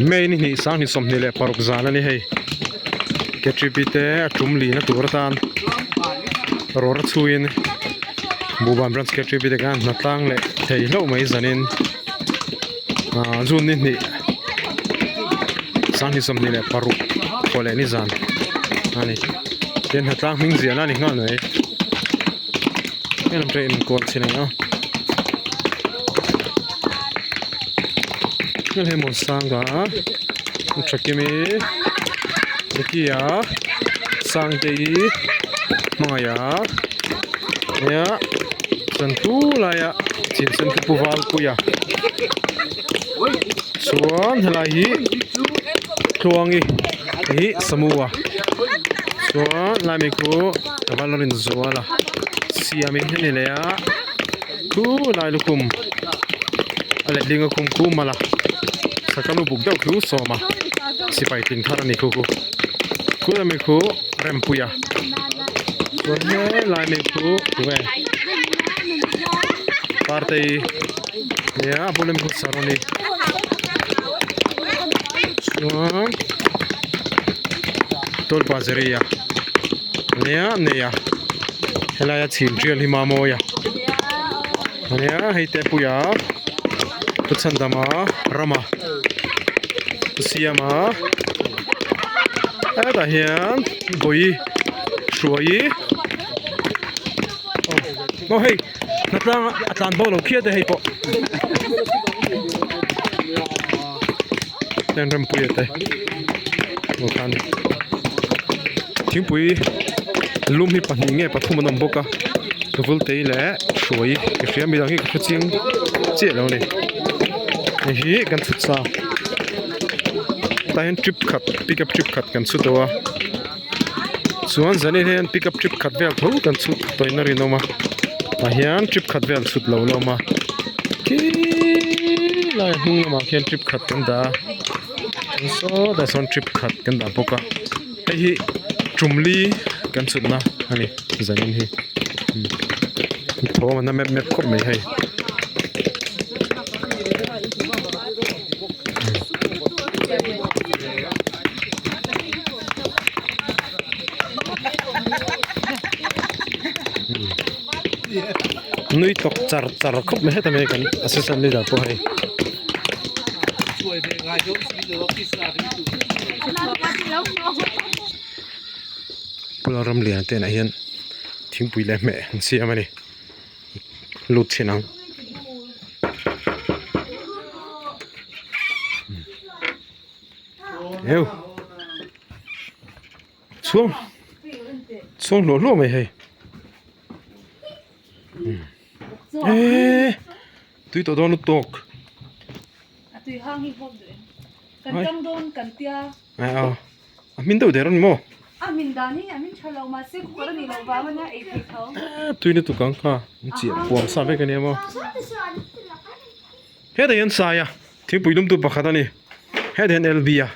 May ni hnih sang hnih 26 zan a ni hei ktp te a tum lihna tur atan rawra chhuiin Buhban branch ktp te khan hna tlang leh thei hlauh mai zanin ah June ni hnih sang hnih 26 thawh leh ni zan a ni tin hna tlang hming ziahna a ni nghal mai heng lam te in kawl chin ang a heng hi hmun sang a Thakimi Ricky-a Sangtei hmangaih a nia chuan thu laia chin sen khi Pu Valpuia chuan helai hi Tluangi hi Samua chuan lai mi khu Valorin Zuala siamin a ni leh a thu lai lukhum a letling a khum khu mala saka lu buk deuh khu sawm a sipai tling thar a ni khu khu khu lami khu rempui a chuan helai mi khu tunge partei nia a bul ami khu saroni chuan tawlpa zeria nia nei a helaia chhim tial hi mamawi a ania hei te puia pu chhandama rama pu siama hetah hian vawi hruai aw hei hnatlang a tlan bo lo khiat e hei pawh heng rempuia te dawhkan thingpui lum hi pahnih nge pathum an awm bawk a vulte leh hruai ka hria midang hi ka hre chiang chiah lo a ni hei hi kan chhut sa tah hian trip khat pick up trip khat kan chhut deuh a chuan zanin hian pick up trip khat vel tho kan chhut tawhin a rinawm a tah hian trip khat vel chhut lo la awm a khii lai hnung lamah khian trip khat kan dah a chuan sawtah sawn trip khat kan dah bawk a hei hi tumli kan chhutna a ni zanin hi thawm a na mep mep khawp mai hei. Nui tawk char char khawp mai heta mai kan assistant leader pawh hei. Pula ram lian te ah hian thingpui leh hmeh an siam a ni lut chhin ang. Eu chhuang chhuang hluah hluah mai hei eee tui tawh dawn lutuk a tui hang hi hawp duh em kan tang dawn kan tia a a hmin deuh der a ni maw a hmin dan hi a hmin tha lo mahse kawr a nih loh vang a nia ei thei tho tui lutuk ang kha chiah puam sa vek a nia maw hetah hian sai a thingpui lumtu pakhat a ni hetah hian L B a.